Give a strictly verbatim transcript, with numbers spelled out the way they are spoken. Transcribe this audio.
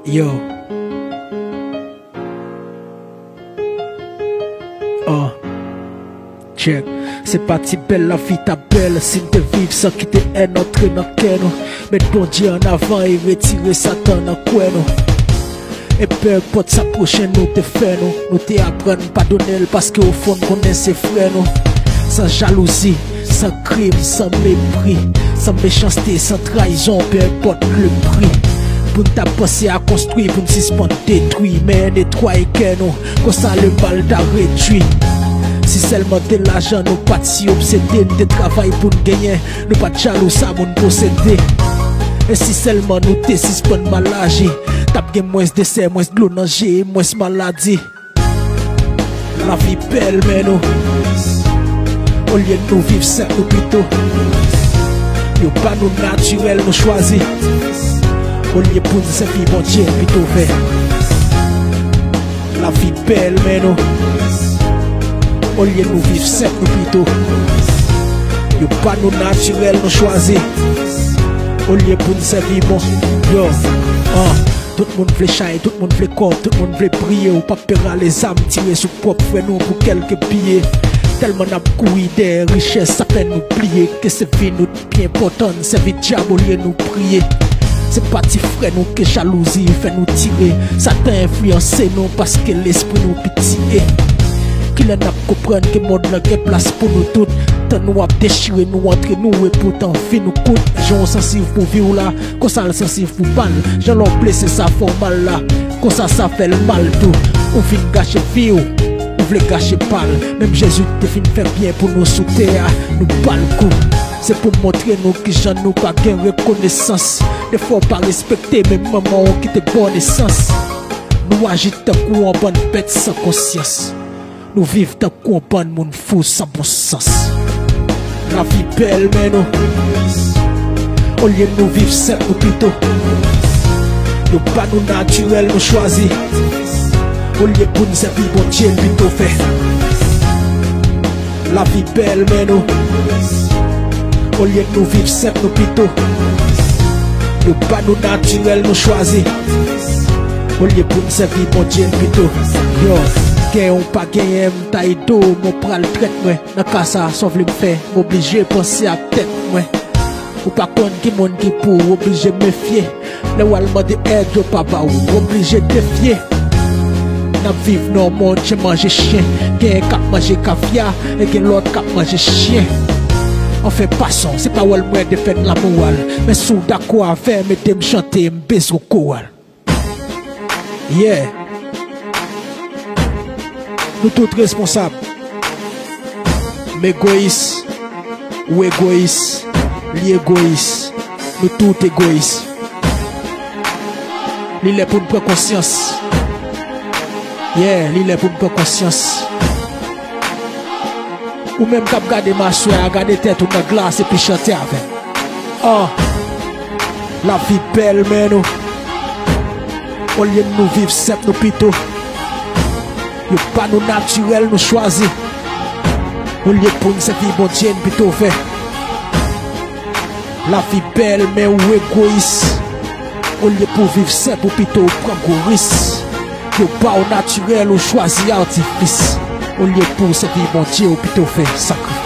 Yo. Ah. Check. Se pa ti bèl lavi ta bèl si n te viv san kite èn antre nan kè nou. Met Bondye an avan e retire Satan nan kwen nou. E pèpòt sa pwochen nou te fè nou, nou te aprann padone l paske ofon n konnen se frè nou. San jalouzi, san krim, san mepri, san mechanste, san trayizon, pèpòt le pri. Pou n ta panse a konstwi, pou n sispann detwi, men netwaye kè nou, konsa lemal ta redwi. Si sèlman te lajan nou pa t si obsede, n te travay pou n genyen, nou pa t jalou sa moun posede. E si sèlman nou te sispann mal aji, t ap gen mwens desè, mwens dlo nan je, mwens maladi. Lavi bèl, men nou, olye nou viv senp, nou pito, yo ba nou natirèl, nou chwazi. Olye pou n sèvi Bondye, pito fè. Lavi bèl, men nou, olye nou viv senp, nou pito, yo ba nou natirèl, nou chwazi. Olye pou n sèvi Bon, yo, an. Tout moun vle chay, tout moun vle kòb, tout moun vle briye. Ou p ap pe rale zam, tire sou pwòp frè nou pou kèlke biye. Tèlman n ap kouri dèyè richès, sa fè nou bliye ke se vi nou t pi enpòtan, n sèvi dyab olye nou priye. Se pa ti frè nou ke jalouzi fè nou tire. Satan enfliyanse nou paske lespri nou pitiye. Kilè n ap konprann ke mond lan gen plas pou nou tout? Tan nou ap dechire nou antre nou, e poutan vi nou kout. Jan w sansiv pou vi w la, konsa l sansiv pou pa l. Jan lè w blese sa fè w mal la, konsa sa fè l mal tou. Ou vin gache vi w, ou vle gache pa l. Menm Jezi te fin fè byen pou nou sou tè a, nou ba l kou. Se pou montre nou kijan nou pa gen rekonesans. Defwa w pa respekte menm manman w ki te ba w nesans. Nou aji tankou yon bann bèt san konsyans. Nou viv tankou yon bann moun fou san bon sans. Lavi bèl, men nou, olye nou viv senp, nou pito, yo ba nou natirèl, nou chwazi. Olye pou n sèvi Bondye, n pito fè. Lavi bèl, men nou, olye nou viv senp, nou pito, yo ba nou natirèl, nou chwazi. Olye pou n sèvi Bondye, n pito, yo, genyen ou pa genyen, m ta ede w, men w pral trèt mwen. Nan ka sa, sa w vle m fè? M oblije panse ak tèt mwen. Ou pa konn ki moun ki pou w, oblije mefye. Lè w al mande èd, yo pa ba w, oblije defye. N ap viv nan yon mond chen manje chen. Genyen k ap manje kavya, e gen lòt k ap manje chen. Anfen, pason, se pawòl mwen defèt lamoral. Men si w dakò avè m, ede m chante, m bezwen koral. Yeah. Nou tout responsab. M egoyis, ou egoyis, li egoyis. Nou tout egoyis. Li lè pou n pran konsyans. Yeah, li lè pou n pran konsyans. Ou menm k ap gade m aswè a, gade tèt ou nan glas epi chante avè m. Ah, lavi bèl, men nou, olye nou viv senp, nou pito, yo ba nou natirèl, nou chwazi. Olye pou n sèvi Bondye, n pito fè. Lavi bèl, men ou egoyis. Olye pou w viv senp, ou pito w pran gwo ris. Yo ba w natirèl, ou chwazi atifis. Olye pou w sèvi Bondye, ou pito fè sakrifis.